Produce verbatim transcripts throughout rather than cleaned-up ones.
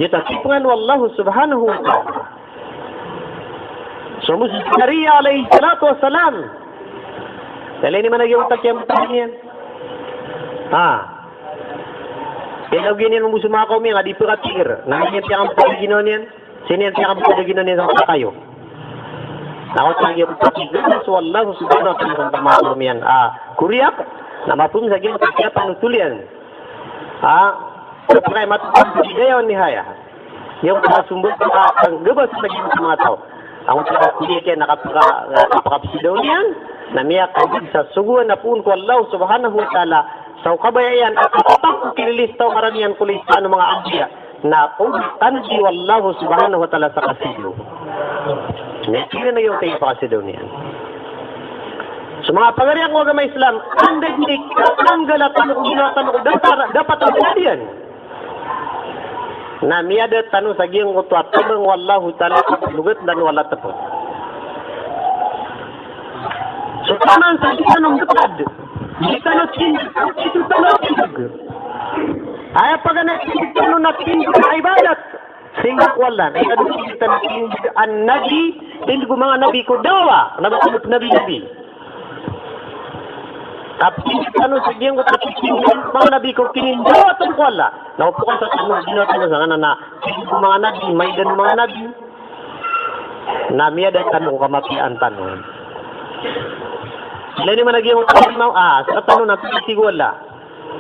Giyoto a tipengan o Allah subhanahu wa ta'ala. So mos Zakaria alayhis salatu wassalam. Ilay niyo man a giyoto a kiyambtad iyan. Ha. Kaya lagid iyan mambo so manga kaom iyan a di pekatigr. Na aya niyan piyakambtad a ginawa niyan. Sii niyan piyakambtad a ginawa niyan sa katayo. Na kagiya pekatigr so Allah subhanahu wa ta'ala sa manga kaom iyan a koriyak. Na mapom sa giyoto a kiyapanotol iyan. Ha. Sa pekay matapang sa bidaya wan nihaya. Giyoto a sombot a, a, anggabas sa giyoto a manga taw. Angkoto a koriyak iyan na kapaka, a, kapakapesidaw niyan, na miyakagid sa sogoan a poon ko Allah subhanahu wa ta'ala, sa o kabaya iyan a kapatap ko kinilistaw ngaran iyan ko listaan o manga anbiya, na o tanodi o Allah subhanahu wa ta'ala sa kasidaw. Na tig iyan a giyoto i pakasidaw niyan. So manga pagari akn ko agama Islam, anda dn i katanggal a tano ko ginawa tano ko datar, dapat a tano iyan. Na miyada tano sa giyangkoto a tabang o Allahu Ta'ala, logat tano o Allah tepet. So taman sa di tano mbetad, di tano tindeg, di tano tindeg. Aya paganay a tindeg tano na tindeg a ibadat. Sii ko Allah, na aya dn tindeg tano tindeg a nabi, tindeg o manga nabi ko dawa, na ba tindeg nabi-nabi. Kaptindeg tano sa giyangkoto a tindeg o manga nabi ko kinindawa tano ko Allah. Na opama sa tano, ginawa tano sa nganan a tindeg o manga nabi, maidan o manga nabi. Na miyada tano ko kamapiyaan tano. Ilay niyo man a giyangkoto a, ah, sa tano na tig o Allah.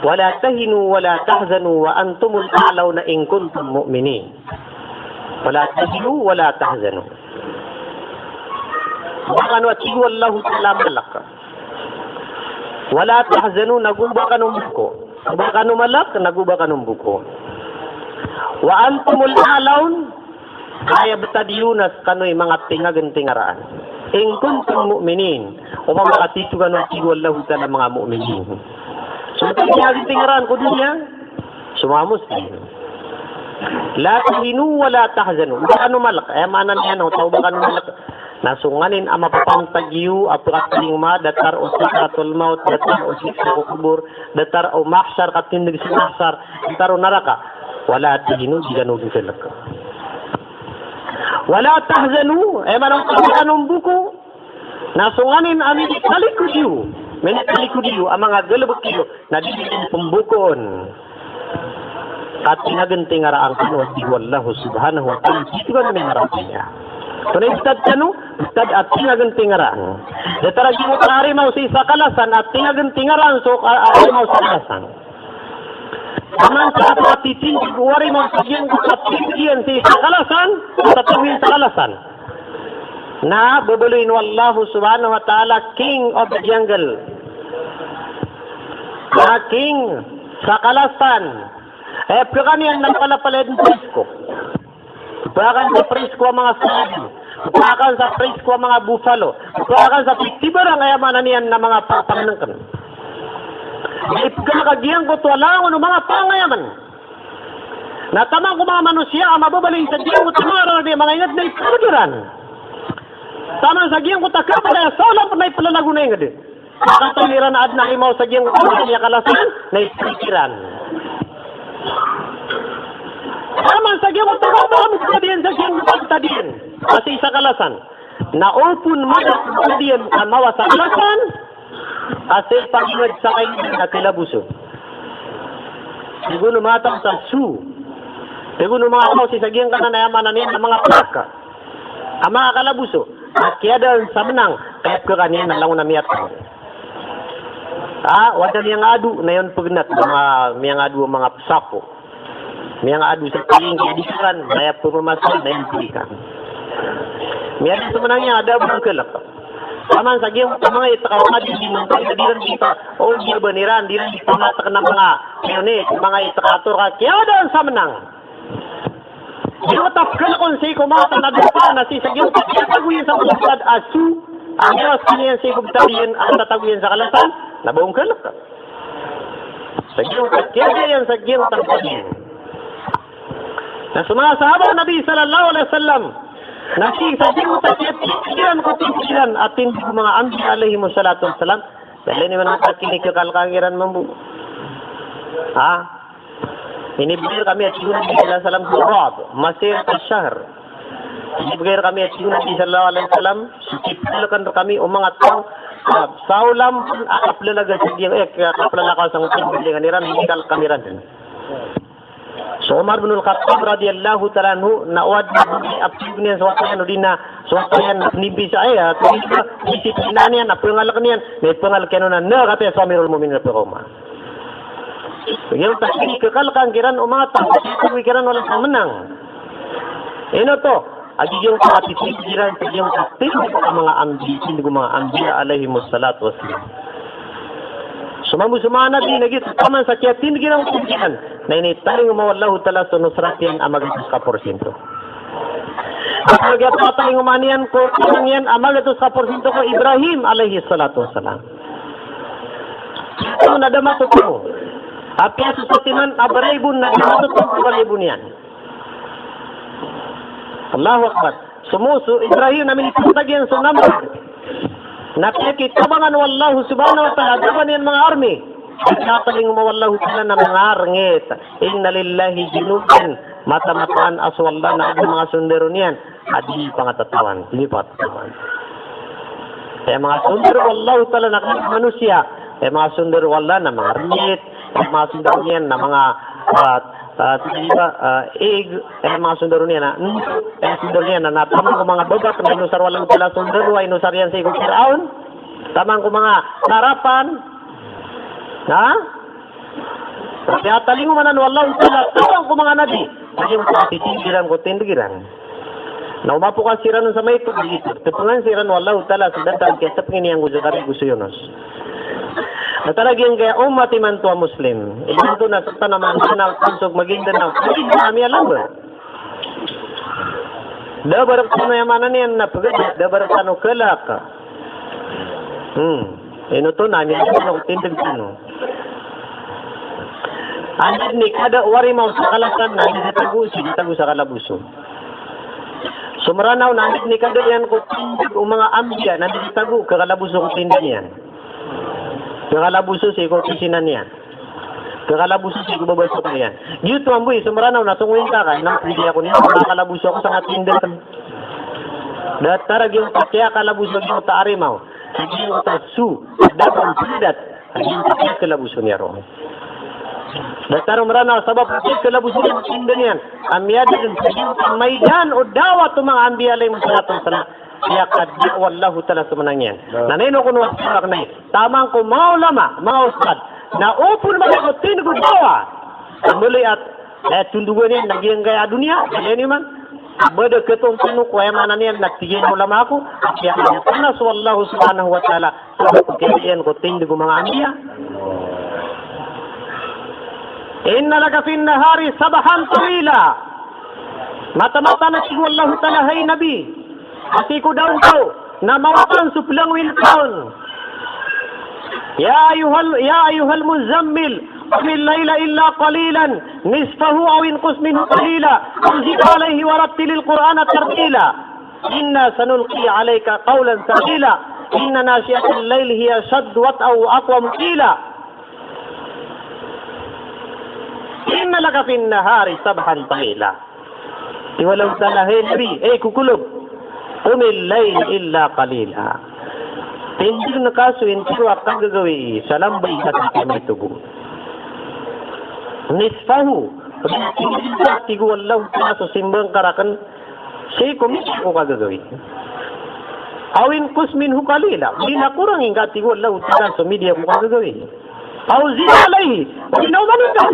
"Wala tahinu wala tahzanu wa antumul a'launa in kuntum mu'minin." "Wala tahinu wala tahzanu." Ba kano, a tig o Allahu Ta'ala, malek. "Wala tahzanu," na go ba kano mboko. Ba kano malek, na go ba kano mboko. "Wa antumul a'laun," Aya betad iyo na sekano i manga tingagentingaraan. "In kuntum mu'minin." Opama ka tito kano, a tig o Allahu Ta'ala, manga mu'minin. So tingagentingaraan ko doniya, so manga Muslim. "La tahinu wa la tahzanu." Ba kano malek. Aya maana niyan, o taw, ba kano malek. Na so nganin a mapapantag iyo a pekatalingoma, datar o sakaratul maut, datar o siksa ko kobor, datar o mahsar, katindeg sa mahsar, datar o naraka. "Wala tahinu," di kano dn kalek. "Wala tahzanu," aya maana, ba kano mboko. Na so nganin a minitalikod iyo, minitalikod iyo a manga galebek iyo, na di niyo pembokoon. Ka tingagentingaraan kano, a tig o Allah subhanahu wa ta'ala, tito kano miyamaratiyaya. So na ibetad kano, ibetad a tingagentingaraan. Datar a giyangkoto a arimaw sii sa kalasan a tingagentingaraan so, a, a, arimaw sa kalasan. Taman sa a titindeg o arimaw sa giyangkoto a tindeg iyan sii sa kalasan, sa tatago iyan sa kalasan, na bebaloyin o Allah subhanahu wa ta'ala, king of the jungle. Na king sa kalasan. Eh, pekaniyan na palapalaya dn presko. Bahkan sa presko a manga sabi. Bahkan sa presko a manga buffalo. Bahkan sa pitibarang, aya maana niyan na manga pa-, pangenengken. Di pegana ka giyangkoto a langon o manga pangayaman. Na taman ko manga manosiya a mababaloy sa giyangkoto a manga raradi a manga inged na ipegeran. Taman sa giyangkoto a kapatay a saolan na ipelalago na inged. Makatao iran a aden a arimaw sa giyangkoto a kalasan, na ipegeran. Taman sa giyangkoto a kapatay a betad iyan sa giyangkoto a betad iyan a sii sa kalasan. Na opama na betad iyan a mawa sa kalasan, a sii panginged sa kainged na kalaboso. Tig o manga taw sa zoo. Tig o manga taw sii sa giyangkanan a aya maana niyan na manga park a manga kalaboso a kiyadaan sa menang, ka aya pekaniyan na langon a miyatang. Ah, wata miyangado, na iyan pegenat, manga, miyangado a manga pesako. Miyangado sa tinggi a di siran, na aya pemamasa, na iyan pelikan. Miyada so menang iyan a da a bo ngkelek. Taman sa giyangkoto a manga iteka o madi di mentang, di ran di pa, o, di ba niran, di ran di pamatek na manga, iyan i, manga iteka a torka, kiyadaan sa menang. Di ko tap kelek on sii ko mata na dopa na sii sa giyangkoto a tatago iyan sa betad a zoo, a miyawas kaniyan sii ko betad iyan a tatago iyan sa kalasan, na ba ngkelek. Sa giyangkoto a kiyada iyan sa giyangkoto a betad iyan. Na so manga sahaba o Nabi sallallahu alaihi wasallam, na sii sa giyangkoto a kiyapindiran ko tindiran a tindeg o manga anbiya alaihimus salatu wassalam, na ilay niyo man a kinikekal ka ngiran mambo. Ha? Inibgay rkami a tig o Nabi sallallahu alaihi wasallam so ru'b, masirata shahr. Inibgay rkami a tig o Nabi sallallahu alaihi wasallam so kipkhalkan rkami o manga taw, ah, sa olam pn a kaplalaga sa giyangkai, eh, kaplalaga sa giyangkai, iran, ikalk ami ran dn. So Umar bin Al-Khattab radiyallahu ta'ala anhu, na o adn a piyog iyan so wata iyan, odi na so wata iyan na pnibisa iyan, ah, so disiplina niyan, na pangalk niyan, na ipangalk iyan on na, na katii so Amirul Mu'minin a pkaoma. Giyoto a kikhalkan kiran o manga taw, kikhalkan kiran o manga taw, mnang. Ino oto, a giyoto a titindg iran, giyoto a tindg o manga ambi-, tindg o manga anbiya alayhimus salatu wassalam. So mambo so manga nabi na giyoto, taman sa kiyatindg iran, tindg iran, na initalingoma o Allahu Ta'ala so nusrat iyan a magatos ka porsinto. Kagiya pakatalingoma niyan ko, ko iyan a magatos ka porsinto ko Ibrahim alayhis salatu wassalam. Ito na da matotoo. Apiya so satiman a balaybon na da matotoo ko balaybon iyan. Allahu Akbar. So moso, Ibrahim na minipantag iyan so Namrud. Na piyakitabangan o Allahu subhanahu wa ta'ala, da ba niyan manga army. Katalingoma o Allahu Ta'ala na manga rngit. Inna lillahi junudan. Mataan-mataan a so Allah na adn a manga sondaro niyan a di pangatatawan, di pangatatawan. Aya manga sondaro o Allahu Ta'ala na kna manosiya, aya manga sondaro o Allah na manga rngit, aya manga sondaro niyan na manga, ah, ah, tig iyan ba, ah, ig, aya manga sondaro niyan na, hmm, aya sondaro niyan na, na taman ko manga babat na inosar o Allahu Ta'ala sondaro a inosar iyan sii ko Fir'aun, taman ko manga tarapan, ha? Katalingoma anan o Allahu Ta'ala, taman ko manga nabi. Kagiya matitindg iran ko tindg iran. Na o mapokas iran sa maito, giyoto. Tpngan siran o Allahu Ta'ala, so datar a kiyatpngan iyan ko Zakaria ago so Yunus. Na talaga giyangkaya ummat imanto a Muslim. Imanto na sktano a manga Mindanao, Tansok, Maguindanao. Maguindanao, miyalambat. Da ba rktano aya maana niyan na pgada, da ba rktano kalk. Hmm. Ino oto na, ino oto na tindg tano. Anda dn i kada o arimaw sa kalasan na anda dn tago, sii dn tago sa kalaboso. So Mranaw na anda dn i kada iyan ko tindg o manga anbiya na anda dn tago, ka kalaboso ko tindg iyan. Ka kalaboso sii ko opisina niyan. Ka kalaboso sii ko babasok iyan. Giyoto mambo i so Mranaw na song winta ka, ino pwede ako niyan, ka kalaboso ako sa nga tindg. Datar a giyoto a kiyakalaboso a giyoto a arimaw. Giyoto a so, datar a pwede dat. Giyoto a kiyakalaboso niyan roo. Datar o Mranaw sabap a kiyakalaboso niyan, tindg iyan. A miyada dn sa giyoto a maidan o dawat o manga anbiya alayhimus salatu wassalam. Aya kadawa o Allahu Ta'ala so mnang iyan. Na ino kon wata makna i. Taman ko manga ulama, manga ustad. Na opama na ko tindg o dawa. Maliya, eh, tondog iyan na giyangkaya doniya, giyangkaya man. Ba da katoon tano ko aya maana niyan na tig iyan o ulama ako, aya kadawa o Allahu subhanahu wa ta'ala. Sabap ko kiyatindg o manga anbiya. Inna laka fin nahari sabhan tawila. Mataan-mataan a tig o Allahu Ta'ala, hay Nabi, a sii ko da on taw na mawatan so plangwin ka on. Ya ayyuhal, ya ayyuhal muzzammil, qumil layla illa qalilan, nisfahu aw inqus minhu qalila, aw zid alayhi wa rattilil Qur'ana tartila. Inna sanulqi alayka qawlan thaqila. Inna nashi'atal layli hiya ashaddu wat'an wa aqwamu qila. Inna laka fin nahari sabhan tawila. Tig o Allahu Ta'ala, hay Nabi, hay kokolog, qumil layla illa qalila. Tindgn ka so intiro a kagagawii sa lamba i ka sa maito bo. Nisfahu, tindgn ka, tig o Allahu Ta'ala, so simbang ka rakn sii ko midi ko kagagawii. Aw inqus minhu qalila. Odi na korang ingka, tig o Allahu Ta'ala, so midi ko kagagawii. Aw zid alayhi. Odi na oman ka.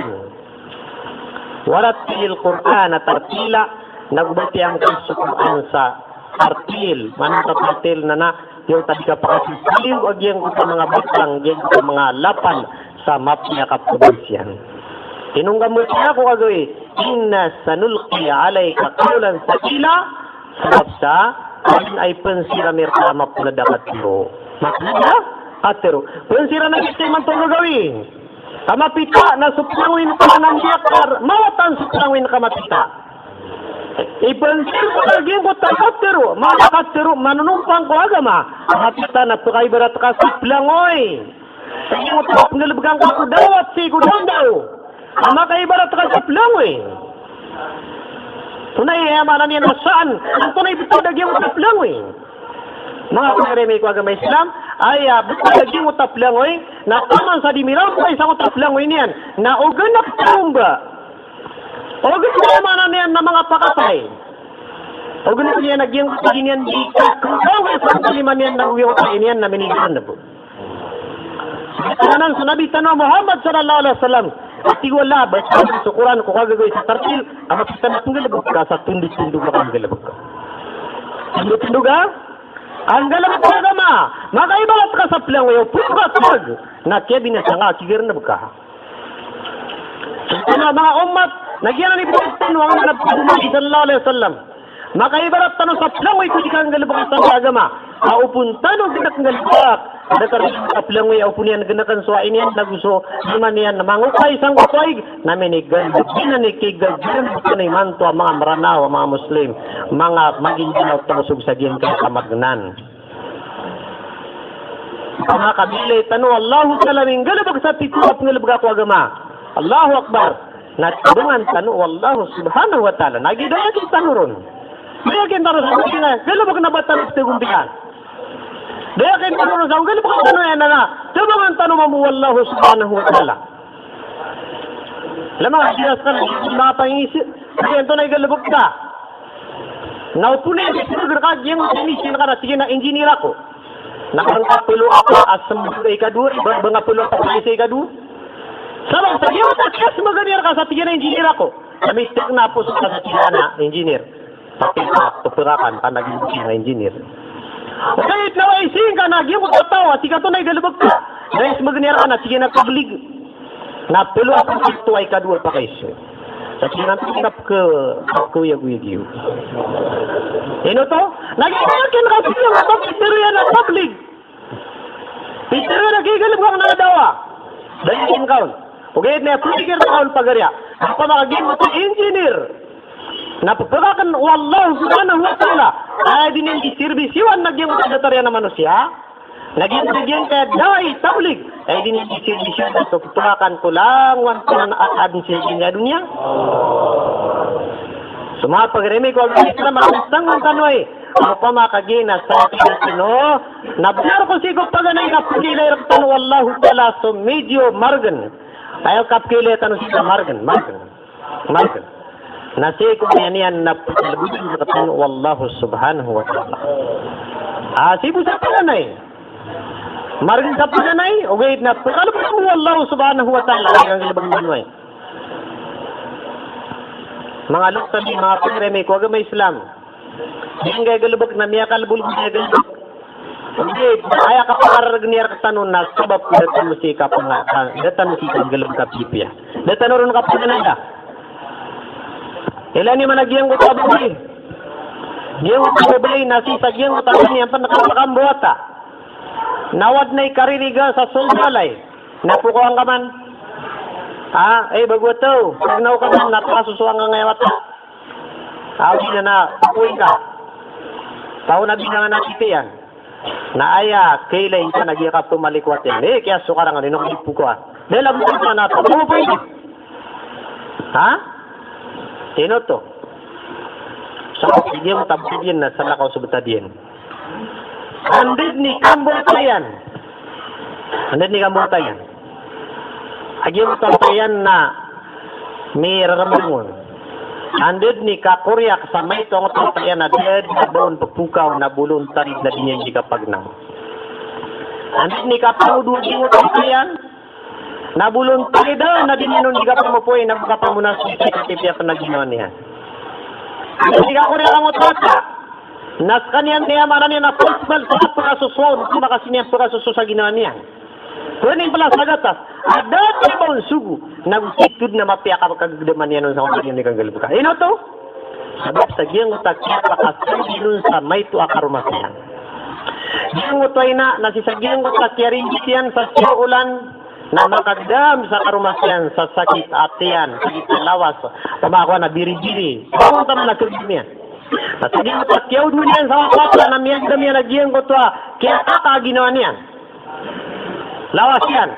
Warattilil Qur'ana tartila. Na go batiya ngka so Qur'an sa tartil. Maana sa tartil na na, giyoto a di kapakasisaliw a giyangkoto a manga batang, giyangkoto a manga lapal sa mapiya a kapagisiyan. Inonggam batiya ko kagawii. Inna sanulqi alayka qawlan thaqila. Sabap sa, aya pnsiran ami rka a mapnd a katharo. Mapnd a katharo. Pnsiran ami rka imanto a gagawii. Ka mapita na so plangwin ka na miyakar, mawatan so plangwin ka mapita. Ipnsir ka giyangkoto a katharo, mawatan a katharo, manonompang ko agama. Mapita na pkaibarat ka so plangoy. Giyangkoto a pnggalbkan ka ko dawat sii ko daondaw. a makaibarat ka sa pelangoy. Antonaa i aya maana niyan a saan, antonaa i betad a giyangkoto a pelangoy. Manga pagari ami ko agama Islam, aya betad a giyangkoto a pelangoy, na taman sa di mirampay sangkoto a pelangoy niyan, na ogaid na petomba. Ogaid na aya maana niyan na manga pakatay. Ogaid na niyan a giyangkoto a di niyan di kakawang sa kalima niyan na giyangkoto a iniyan na minigaran na bo. Anan so Nabi tano a Muhammad sallallahu alaihi wasallam. Tig o Allah, basa so Quran ko kagagawii sa tartil, a mapita na penggalebek ka sa tondotondog a kanggalebek ka. Tondotondog a kanggalebek ka agama, makaibarat ka sa pelangoy o pekatag, na kiyabinasa ngka a kigaran na beka. Sa manga ummat, na giyanan i betad tano a Nabi sallallahu alaihi wasallam. Makaibarat tano sa pelangoy ko di kanggalebek sa agama. A opon tano genek nggalebek. Adakar sa pelangoy a opon iyan genek so iniyan nago so lima niyan na mangokay sangkoto a ig. Na minigaran, di na nikigaran tano imanto a manga Meranaw, a manga Muslim, manga magingkanaw tano so sa giyangkai a kamargenan. Manga kabilay tano, Allahu Ta'ala, minggalebek sa pito a penggalebek ko agama. Allahu Akbar. Na tabangan tano o Allah subhanahu wa ta'ala. Na giya da yakin tano ron. Da yakin tano sa pito a galebek na ba tano pito gompiya. Da yakin tano ron sa galebek tano iyan na tabangan tano mambo o Allah subhanahu wa ta'ala. Lamang a siras ka na manga pangisi. Antonaa i galebek ka. Na opon iyan di pito gompiya ka giyangkoto a mission ka na tig iyan a engineer ako. Na kangkapelo a ka a sembag a ikadowa, ba, ba ngapelo a ka a isa ikadowa. Sabap sa giyangkoto a kiyasembag iyan reka sa tig iyan a engineer ako. Na mitek na poso ka sa tig iyan a engineer. Tapi ka, peperakan, ka na giyangkoto a engineer. Ogaid na o ay singka na giyangkoto a taw a tig iyan a antonaa i galebek ka. Na isembag iyan reka na tig iyan a tablig. Na pelo a pakaito a ikadowa pakaiso. Sa tig iyan a tig iyan a peke, pekeuyagoyag iyo. Ino oto? Na giya da yakin ka tig iyan a pitharo iyan a tablig. Pitharo iyan a giya galebek ka na dawa. Da yakin ka on. Ogaid na pipikir ka on pagari a. Opama ka giyangkoto a engineer. Na peperakan o Allah subhanahu wa ta'ala. Aya di niyan di sirbisiwan na giyangkoto a datar iyan a manosiya. Na giyangkai a dai tablig, ay di niyan di sirbisiwan so peperakan ko langowan ko na a, adn sii sa doniya. So manga pagari ami ko agama Islam, a tanggol tano ay, opama ka giya na sa tig iyan a tino, na benar ko sii ko paganay na pekailay rektano o Allahu Ta'ala so medyo margen. Aya kapekailay tano sii sa margen, margen. Margen. Na sii ko aya niyan na pekalebodn rektano o Allah subhanahu wa ta'ala. A, sii bo sa paganay. Margen sa paganay, ogaid na pekalebodn o Allah subhanahu wa ta'ala. Aya kanggalebek tano ay. Manga loks ami, manga pagari ami ko agama Islam. Giyangkai a galebek na miyakalbolbod a galebek. Ogaid na aya kapakararegen iyan rektano na sabap ko da tano sii kapanga, ka, da tano sii kanggalebek a pipiya. Da tano ron kapaganada. Ilaya niyo man a giyangkoto a babay. Giyangkoto a babay na sii sa giyangkoto a babay niyan pen na kapakambawata. Na o adn a ikaririga sa so balay. Na pokowan ka man. A, ay, bago a taw. Pagnaw ka man, na pakasosowa ngka angkaya wata. Aw, di na na, pokowi ngka. Taw na binangan a titi iyan. Na aya, kailay ngka na giya kapemalikwat iyan. Eh, kiyasokarangan, ino ko di pokowan. Dahil ago sa na, pokowi. Ha? Ino oto? Sa giyangkoto a betad iyan na salakaw so betad iyan. Anda dn i kambawata iyan. Anda dn i kambawata iyan. A giyangkoto a wata iyan na mirerembang on. Anda dn i kakoriyak sa maito angkoto a wata iyan na da dn a ba on pepokaw na bolontarid na di niyan di kapagnaw. Anda dn i kapangodowa a giyangkoto a wata iyan. Na bolontarid a na di niyan on di kapamopoy na kapamonas sii sa pipiya pen a ginawa niyan. Di kakoriyak angkoto a wata. Na sekaniyan, aya maana niyan na flexible sa pekasosowa on, maka sii niyan pekasosowa sa ginawa niyan. Pwedeng pala sa gatas. A da dn a ba on sogo. Na go sii tod na mapiya a kapakagegdaman iyan on sa wata iyan i kanggalebek ka. Ino oto? Sabap sa giyangkoto a kiyapakasandi on sa maito a karomasiyan. Giyangkoto a ina, na sii sa giyangkoto a kiyaringgit iyan sa siyolan, na makagdam sa karomasiyan sa sakit a tiyan, sakit a lawas, pamakowa na biri-biri. Pamakowa na kagdam iyan. Na sii sa giyangkoto a kiyaodmo niyan sa wata na miyagdam iyan a giyangkoto a kiyakaka a ginawa niyan. Lawas iyan.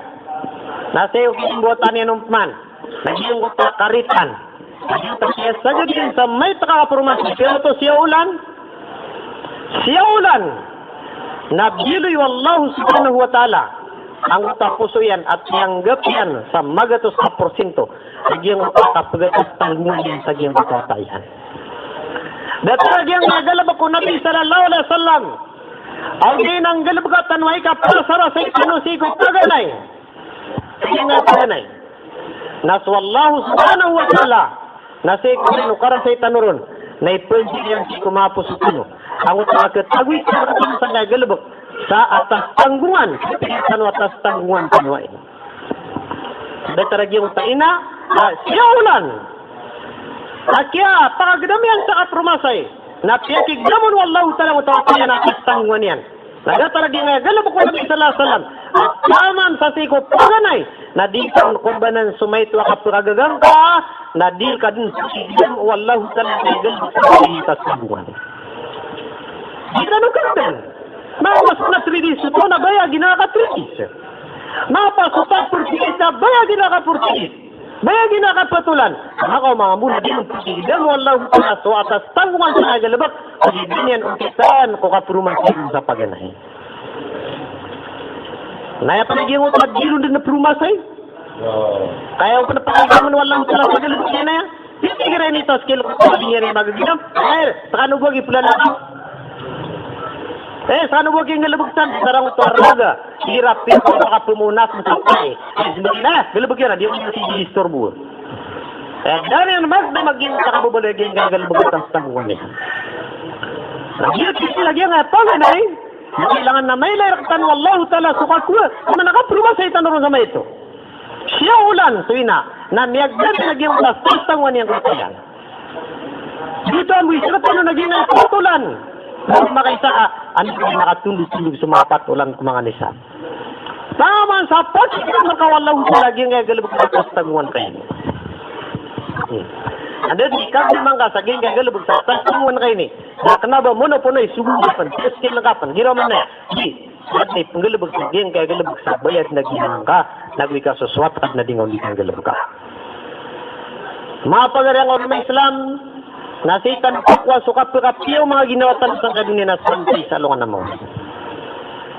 Na sii ko kimbawata niyan on peman. Na giyangkoto a karitan. Na giyangkoto a kiyasagad iyan sa maito a kapromasay. Piyaoto siyaolan. Siyaolan. Na biyaloy o Allah subhanahu wa ta'ala angkoto a poso iyan a tiyanggap iyan sa magatos a porsinto. Sa giyangkoto a kapagatasan tanggongan iyan sa giyangkoto a wata iyan. Datar a giyangkaya galbk o Nabi sallallahu alaihi wasallam. Aw di na nggalbka tano a ikaprasarasay tano sii ko paganay. Sii ko paganay. Na so Allah subhanahu wa ta'ala na sii ko tano karasay tano ron, na ipanjiyaan sii ko manga poso tano angkoto a katagoy tano sangkaya galbk sa atas tanggongan, tano atas tanggongan tano ai. Datar a giyangkoto a ina, a, siyaolan. A kiyapakagdam iyan sa kapromasay. Na piyakigdam on o Allahu ta'ala angkoto a wata iyan a atas tanggongan iyan. Na datar a giyangkaya galbk o Nabi sallallahu alaihi wasallam. A taman sa sii ko paganay. Na di niyan korbanan so maito a kapagagangka. Na di ka dn pakigdam o Allahu ta'ala angkoto a galbk sa atas tanggongan. Di tano kagdan. Manga mas na three days oto na bayag iyan a ka three days. Manga pas oto a forty days na bayag iyan a ka forty days. Bayag iyan a ka pat olan. Maka o manga mbola di niyan pakigdam o Allahu ta'ala so atas tanggongan sa galbk. Pagidam iyan o kitaan ko kapromasay sa paganay. Na aya pn a giyangkoto a di ron dn promasay. Kaya o pn a pakigdam o Allahu ta'ala sa galbk iyan aya. Di, di kira ini taskil ko di niyan magagdam. Ay, skano bo a gipolalakaw. Eh, skano bo a ginggalbk san, sa rang oto a raga. Ira pin ko kapmonas mo sa pay. Ay, smbagay na, galbk iyan, di mo si disturbo. Eh, da niyan magdam a giyangkaya kababaloy a giyangkaya galbk a atas tanggongan iyan. Na giyangkaya, giyangkaya paganay. Kailangan na mailay rktano o Allahu ta'ala so kakowa. Mana kapromasay tano ron sa maito. Siyaolan so ina na miyagdam iyan a giyangkoto a atas tanggongan iyan ko kiyang. Giyoto a bo i sktano na giyangkaya pat olan. Na makaisa ka, anda ka makatondotondog so manga pat olan ko manga nisab. Taman sa pat, na makawa Allahu ta'ala a giyangkaya galbk sa atas tanggongan ka ini. Hmm. Anda di kagdam angka sa giyangkaya galbk sa atas tanggongan ka ini. Na kna ba mono pono i sogo ka pn, taskil ka pn, giraw man aya. Di. Anda i pnggalbk sa giyangkaya galbk sa bayad na giyangka, nago ikasosoat ka na di ngka on di pnggalbka. Manga pagari a manga Islam, na sii tano pkowa so kapkapiya o manga ginawa tano sangkai doniya na sampay sa alongan a mawri.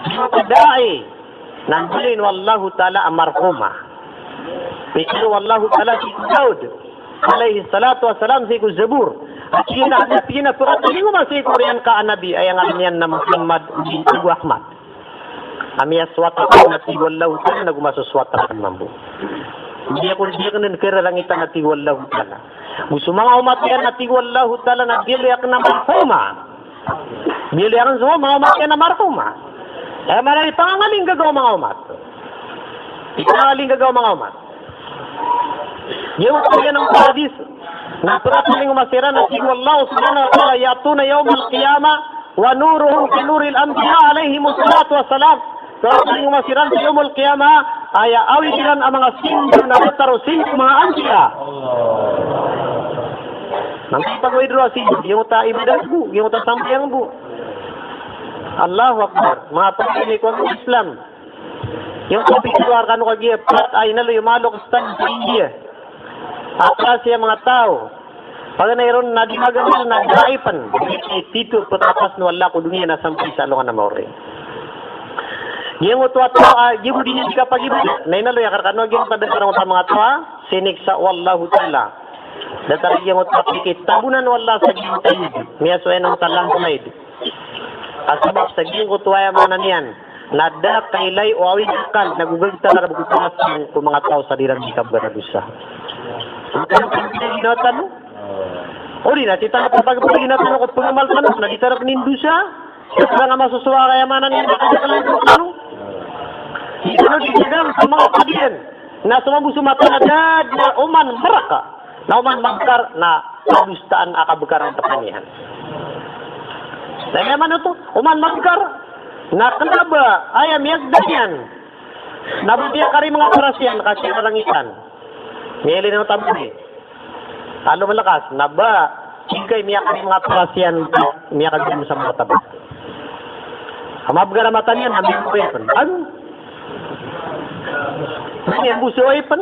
Giyangkoto a dai, na mbaloyin o Allahu ta'ala a marhuma. Pitharo o Allahu ta'ala sii ko Daud alayhis salatu wassalam sii ko Zabur. A tig iyan a, a tig iyan a pkatalingoma sii ko oriyan ka a nabi, aya ngaran iyan na Muhammad, o di na go Ahmad. A miyasoat akn, na tig o Allahu ta'ala, nago masosoat akn mambo. Di akn, di akn dn kararangitan, na tig o Allahu ta'ala. Go so manga omat iyan, na tig o Allahu ta'ala, na biyaloy akn a marhuma. Biyaloy akn so manga omat iyan a marhuma. Aya maana niyan, ipangangalinggaga o manga omat. Ipangangalinggaga o manga omat. Giyangkoto a tig iyan a hadis, na pkatalingoma siran, na tig o Allah subhanahu wa ta'ala, "Ya'tuna yawmal qiyamah wa nuruhum ka nuril anbiya alayhimus salatu wassalam." Pkatalingoma siran sa yawmal qiyamah, aya awid iran a manga sindaw na datar o sindaw o manga anbiya. Manga pagawid roo a sindaw, giyangkoto a ibadat bo, giyangkoto a sambayang bo. Allahu Akbar. Manga pagawid ko Islam. Giyangkoto a pitharo akn rkano kagiya pat a inaloy o manga Lokistan sa India. A klasi a manga taw. Paganay ron na di magamal na dai pn. Di tito ptapasn o Allah ko doniya na sampay sa alongan a mawri. Giyangkoto a taw a, giya bo di niyan di kapagibadat. Na inaloy akn rkano a giyangkoto a datar angkoto a manga taw a siniksa o Allahu ta'ala. Datar a giyangkoto a pikitabonan o Allah sa giyangkoto a id. Miyasowa iyan angkoto a langon a id. A sabap sa giyangkoto a aya maana niyan na da kailay o awid a akal, nago gagtan a rk bo ko pangasiyan ko manga taw sa di ran di kabgan a dosa. Ginawa tano? Odi na sii tano pagpaginawa tano ko pngamal tano na di tano rk mindosa. Sa nga masosowa ka aya maana niyan na kadaklan tano. Di tano di gagam sa manga padiyan. Na so mambo so mata na da dn a oman mrk. Na oman mabkar na kadosaan a kabkaran tano iyan. Na aya maana oto, oman mabkar na kna ba aya miyagdam iyan. Na ba miyakari manga paras iyan ka sii ko langitan. Miyailay na oto a bodi. Alo mlakas, na ba tig ka i miyakari manga paras iyan, miyakagdam sa manga tabat. A mabkar a mata niyan, a miyakari pn. Ano? Miyamboso i pn.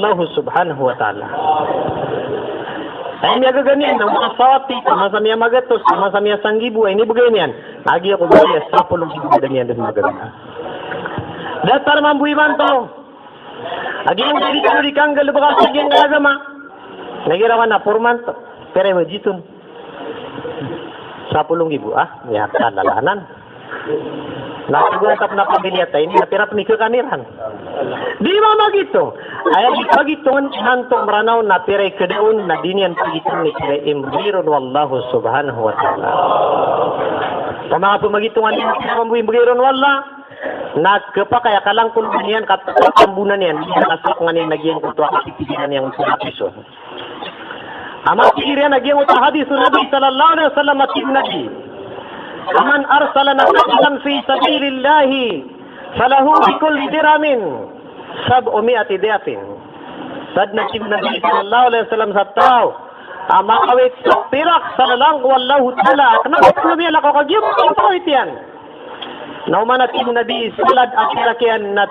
Allahu subhanahu wa ta'ala. Ay miyagaga niyan na masa sawati, masa miyamagatos, masa miyasanggibo, ay inibgay niyan. Lagid o ba niyan sapolo nggibo niyan dn magaga. Datar mambo imanto. Lagid o ba di kano di kanggalbk a sa giyangkai a agama. Lagid o ba na pormanto. Pira i magiton? Sapolo nggibo, ah, iya, kalalanan. Na, siguro tap na pamilya ta ini, na pira pn i khakan iran. Di mamagito. Aya di pagitongan imanto Mranaw na pira i khadaon, na di niyan pagitongan i pira i mbgay ron o Allah subhanahu wa ta'ala. Sa manga pamagitongan iyan, pira mambo i mbgay ron o Allah, na khapakay a kalangkol iyan, kat-, katambonan iyan, di na kasapngan iyan a giyangkoto a kapikiran iyan so hadis on. Amay tig iran a giyangkoto a hadis o Nabi sallallahu alaihi wasallam a tig o Nabi, "Man arsala nafaqatan fi sabilillahi falahu bi kulli dirhamin sab'u mi'ati di'fin." Sadn a tig o Nabi sallallahu alaihi wasallam sa taw a makawit sa pirak sa lalan ko Allahu Ta'ala, kna ba polo miyalakaw ka giyangkoto a pakawit iyan. Na oman a tig o Nabi, salad a pirak iyan na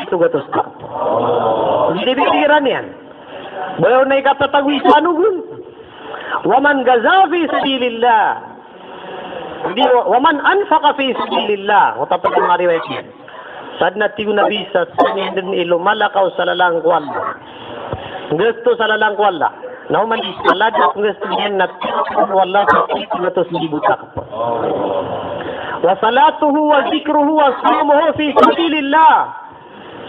pito gatos. Di, di, di, di iran iyan. Balaw na ikatatago i sa anugon. Wa man gaza fi sabilillah. Di, wa, wa man anfaqa fi sabilillah. O tatlo a riwayat iyan. Sadn a tig o Nabi sa sangkn dn i lomalakaw sa lalan ko Allah. Nggasto sa lalan ko Allah. Na oman i salad a nggasto iyan na tiyatawag o Allah sa pito gatos nggibo takp. Wa salatuhu wa zikruhu wa sawmuhu fi sabilillah.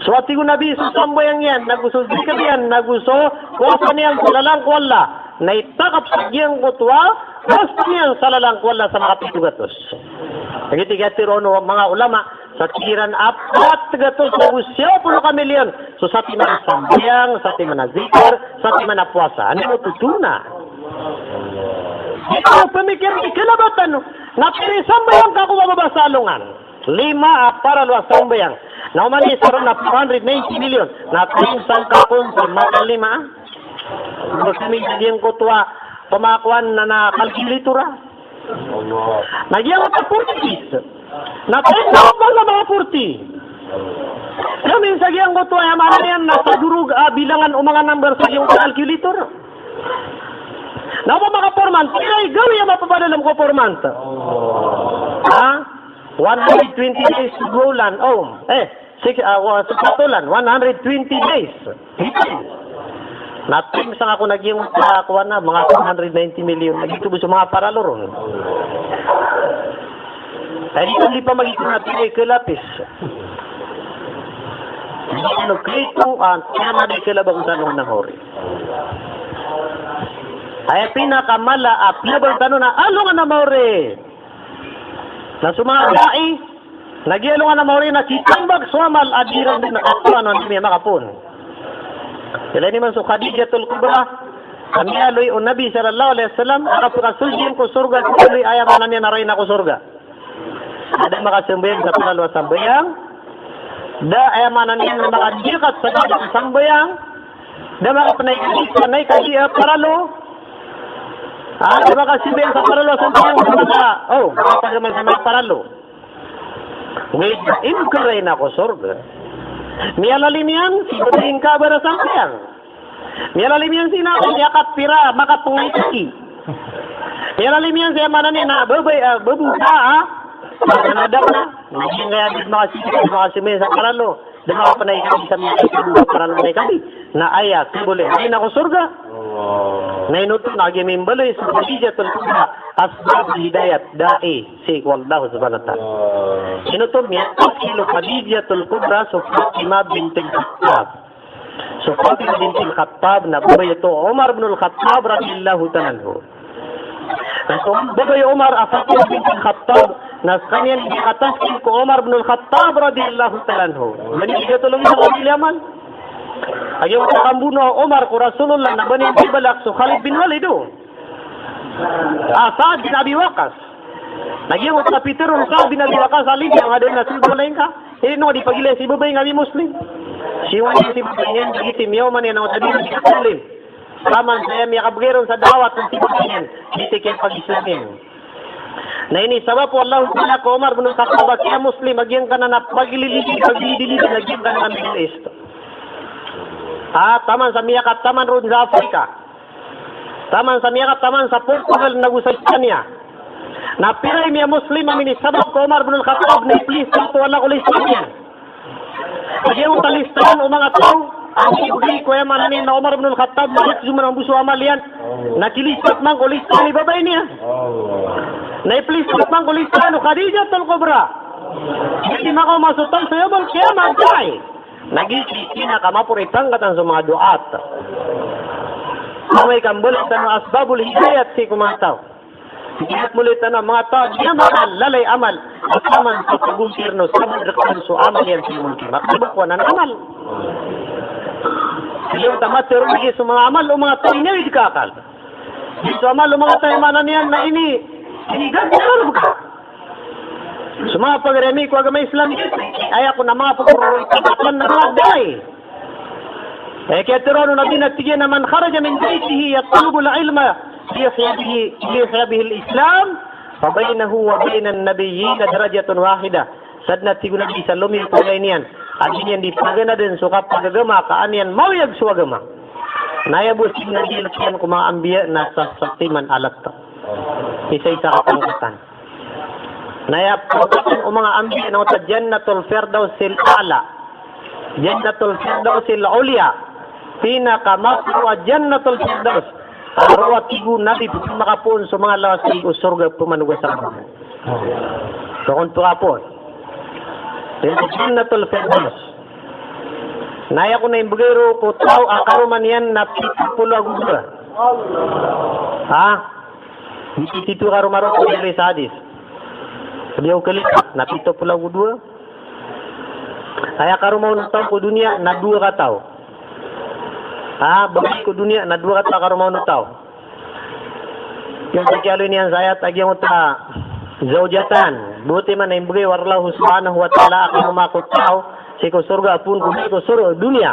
So a tig o Nabi, so sambayang iyan, nago so zikr iyan, nago so powasa niyan sa lalan ko Allah, na itakp sa giyangkoto a gasto niyan sa lalan ko Allah sa makapito gatos. Lagid, tig iyan, tharoon o manga ulama, sa tig iran a pat gatos ago siyapolo ka milyon so satiman a sambayang, satiman a zikr, satiman a powasa. Anda oto totoo na? Di ka pamikir, di kalabatan, na pira i sambayang ka ko bababa sa alongan. Lima a paralo a sambayang. Na oman i isa ron na four hundred ninety million. Na times angka kon sa maka lima. Baka mi giyangkoto a pamakowan na, na calculator, ah. Na giyangkoto a forty days. Na tayo na ba na mga forty? Kami sa giyangkoto a aya maana niyan na sa durog a bilangan o manga number sa giyangkoto a calculator. Na o ba maka four months, pira i gawii a mapapadalm ko four months? Ha? One hundred twenty days go lan. Oh, eh, six, ah, wa-, sa patolan, one hundred twenty days. Na time sangkaya ko na giyangkoto a kowan na, manga one hundred ninety million. Na giyoto bo so manga paralo ron. Ay, di ko di pa magitong na pira i kalapis. Di ko krito, ah, tama di kalabang sa nong nangori. Aya pinakamala a piyabal tano na alongan a maori. Na so manga da'i, na giya alongan a maori na kitambak so amal a di iran dn a katoon a di niyan makapoon. Ilay niyo man so Khadijatul Kubra, a miyaaloy o Nabi sallallahu alaihi wasallam a kapakasold iyan ko sorga, so miyaaloy aya maana niyan na rayna ko sorga. Da makasambayang sa paralo a sambayang, da aya maana niyan na makadiyakat sa sambayang, da makapnay kadi sa nay kadi a paralo. Ah, da makasambayang sa paralo a sambayang, da maka, oh, makapagamal sa manga paralo. Ogaid na inkaray na ko sorga. Miyalalim iyan sii ko tingkaba a sambayang. Miyalalim iyan sii na, miyakapira, makapngay kaki. Miyalalim iyan sii, aya maana niyan na babay, ah, babuka, ah. Manga anak na, na giyangkaya di makasi-, makasambayang sa paralo. Da makapnay kadi sa miyakapnay kadi sa paralo, na aya kabaloy, ay na ko sorga. Na ino oto na giya mimbaloy so Khadijatul Kubra, asbabul hidayat, da'i sii ko Allah subhanahu wa ta'ala. Ino oto, miyatazkir o Khadijatul Kubra so Fatima bintul Khattab. So Fatima bintul Khattab na babay oto o Umar bin Al-Khattab radiyallahu ta'ala anhu. Na so babay o Umar a Fatima bintul Khattab, na skaniyan i katazkir ko Umar bin Al-Khattab radiyallahu ta'ala anhu. Mani di katolong sa kabili amal. Agi o kambono o Umar ko Rasulullah na bani di balak so Khalid bin Walid o. Ah, Sa'd bin Abi Waqqas. Na giyangkoto a pitharo o Sa'd bin Abi Waqqas a lid iyan a da na so babay ngka. Ino di pagilay si babay ngka a Muslim. Siyowa niyan si babay niyan, di giyoto miyaoma niyan a wata di Muslim. Taman sa aya miyakabgay ron sa da'wat si babay niyan, di giyoto kiyapag-Islam iyan. Na inisabap o Allahu Ta'ala ko Umar bin Khattab a kiya-Muslim a giyangkanan a pagililid, pagililid a giyangkanan a Middle East. Ah, taman sa miyakataman ron sa Africa. Taman sa miyakataman sa Portugal nago sa Espanya. Na pira i miya-Muslim a minisabap ko Umar bin Al-Khattab na i-please ko Allah ko lista niyan. Agi o talistahan o manga taw a miyabgay ko, aya maana niyan na Umar bin Al-Khattab, na aya so manga bo so amal iyan. Na kilistat man ko listahan i babay niyan. Na i-please man ko listahan o Khadijatul Kubra. Di makaoma so taw sa yawmal qiyamah, di. Na giyoto i pinakamaporo i pangkatan so manga du'at. Amay ka mbaloy tano a asbabul hidayat sii ko manga taw. Giyoto mbaloy tano a manga taw a di amal, lalay amal. Taman sa pagompirno, sabot rkano so amal iyan sii ko manga taw. Makabakowan anan a amal. Giyoto a matero lagi so manga amal o manga taw a inawid ka akal. Giyoto a amal o manga taw a aya maana niyan na ini, ini gagawii ka. So manga pagari ami ko agama Islam, aya kon a manga pagari ami ko agama Islam na manga da'i. Aya kiyatharoa o Nabi na tig iyan a, "Man kharaja min baytihi yatlubul ilma liyuhya bihi, liyuhya bihil Islam, fa baynahu wa baynan nabiyyina darajatun wahidah." Sadn a tig o Nabi sa lomiyo ko ilay niyan a di niyan di paganadan so kapagagama ka an iyan mawiyag so agama. Na aya bo tig o Nabi a lokiyan ko manga anbiya na sa, sa satiman a lata. Isa-isa ka pangkatan. Na aya pangkatan o manga anbiya na oto a Jannatul Firdausil A'la. Jannatul Firdausil Ulya. Pinakamaporo a Jannatul Firdaus. A roo a tig o Nabi pn makapoon so manga lawas sii ko sorga pman ogaid sa kabor. Roo pn makapoon. Aya Jannatul Firdaus. Na aya kon a imbgay roo ko taw a karoma niyan na pito polo ago dowa. Ha? Pito karoma roo ko dn sa hadis. Di o kalipat na pito polo ago dowa. Aya karoma on o taw ko doniya na dowa kataw. Ha, babay ko doniya na dowa kataw a karoma on o taw. Giyoto i kiyaaloy niyan sa ayat a giyangkoto a zawjatan. Boto man a imbgay o Allah subhanahu wa ta'ala a karoma ko taw sii ko sorga a poon ko doniya, ko sorga, doniya.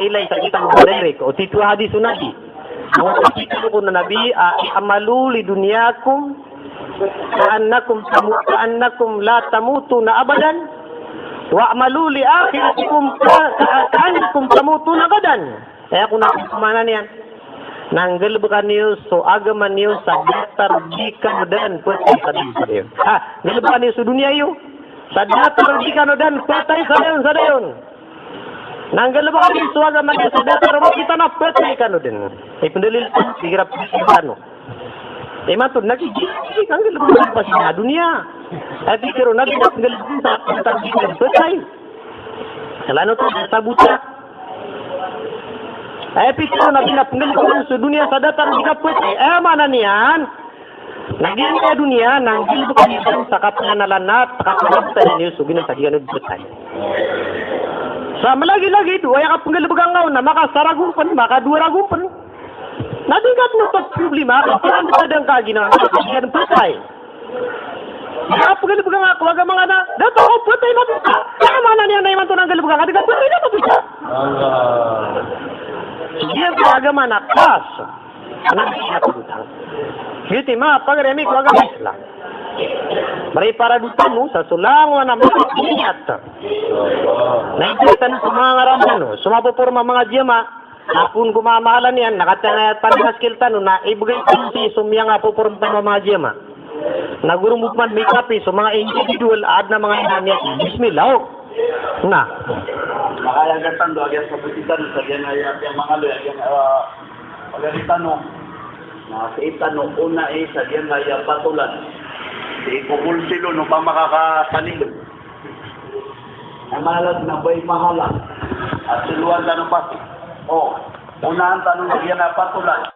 ilay sa kitab o direct. O tito a hadis o Nabi. Ang tito ko na Nabi, ah, "I'malu li dunyakum ka'annakum tamu-, ka'annakum la tamutuna abadan. Wa'malu li akhiratikum ka-, ka-, ka'annakum tamutuna gadan." Aya ko na pmaana niyan. Na nggalbka niyo so agama niyo sa datar di kano daan phatay sa dayon sa dayon. Ah, nggalbka niyo so doniya iyo sa datar di kano daan phatay sa dayon sa dayon. Na nggalbka niyo so agama niyo sa datar o makitana phatay kano daan. Ipndalil ko, igira phatay kano. Imanto na gigigig, nggalbka niyo so doniya. Aya pikir o Nabi na nggalbka niyo sa datar di kano phatay. Lalo to sa bota. Aya pikir o Nabi na pnggalbk so doniya sa datar di kaphatay. Aya maana niyan na giya doniya na nggalbk iyan sa kapnganalan na kapnganalan niyo so giya sa giya na phatay. Sa malagilagid o aya kapnggalbk angka on na makasaragompn, makadowa ragompn. Na di ngka dn oto problema, kapnganalan ka giya na phatay. Kapnggalbk angka ko agama ngka na dato ko phatay na phatay. Aya maana niyan na imanto na nggalbk angka di kaphatay na phatay. Allah. Giya ko agama na kas. Ana di kaphatay. Giyoto i manga pagari ami ko agama Islam. Mari para dotano sa so langowan a manga niyat. Na ito tano so manga ngaran tano, so mapoporma a manga jiyama. Na poon ko mamahalan iyan, na katii a tano a skill tano, na ibgay tano sii so miyanga poporma tano a manga jiyama. Na goro mo pman mikapi so manga individual a adn a manga iyan a niyat. Bismillah, o. Na. Makayagatan do a giya sa poti tano, sa giya na aya, aya manga lo, aya, ah, pagari tano. Na sii tano, ona i sa giya na aya patolan. Sii ko bolsilo, no, pamakakatalilo. Ay mahalat na bay mahalat. At tuluan tano pati. O, onaan tano na giya na patolan.